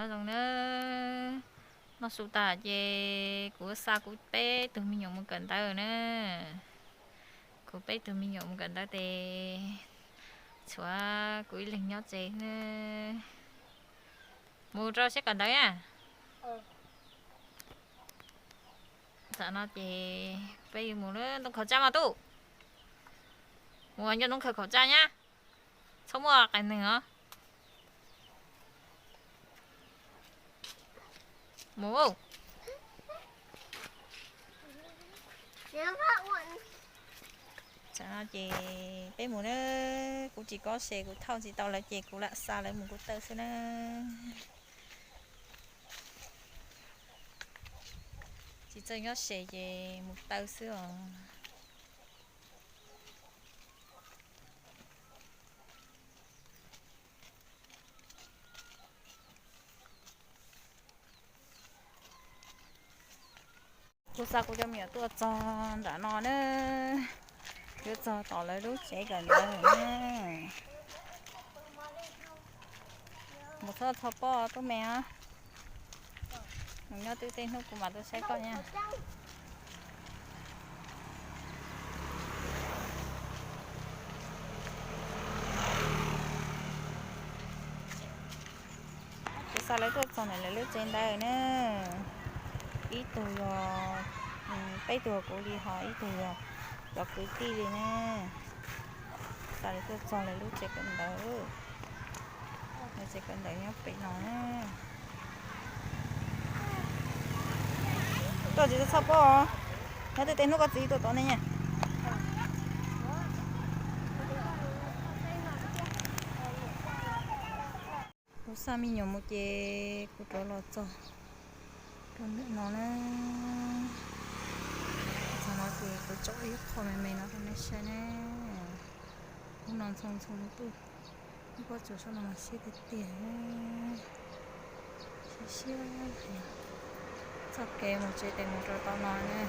Zoo na, noj su tas ces kuv xa kuv peb tug me nyuam mus kawm ntawv na. Kuv peb tug me nyuam mus kawm ntawv tes tshuav kuv ib leeg nyob tsev na. Mus rau siab kawm ntawv na. Tam no ces peb yuav mus ntoo khaum tsaj mas tub. Mus nco ntoo khaum tsaj nyab. Txhob muaj qas neeg os. Mus. Tam no ces peb mus na, kuv tsis kob se, kuv thauj tsis tau lawv ces kuv lam xa lawv mus kuv taw xwb na. Tsis txawj nyob se ces mus taw xwb os. Kuv xa kuv cov me nyuam tuaj txog nram no na, yuav txog tom lawv lub tsev kawm ntawv na. Mus txhob txhob pob tub me os. Mus nyob twb tej hnub kuv mam tuaj saib koj nyab. Kuv xa lawv tuaj txog ntawm lawv lub tsev ntawd na. Ib tug yog, peb tug kuv li, ho ib tug yog cov kwv tij li na. Xa lawv tuaj txog lawv lub tsev kawm ntawv. Lawv tsev kawm ntawv nyob pem no na. Tuaj tsis txhob pob, nyob twb tej hnub koj txiv tuaj tod ne nyab. Kuv xa me nyuam mus ces kuv rov los txog rau ntawm no na. Txog no ces kuv tso ib qho me me no rau nej saib ne. Hnub no ntxhoo ntxhoo ntuj, ib pob tsuas sab no mas siab tiag tiag. Siab siab, txoj kev mus tsev tes mus rau tom no na.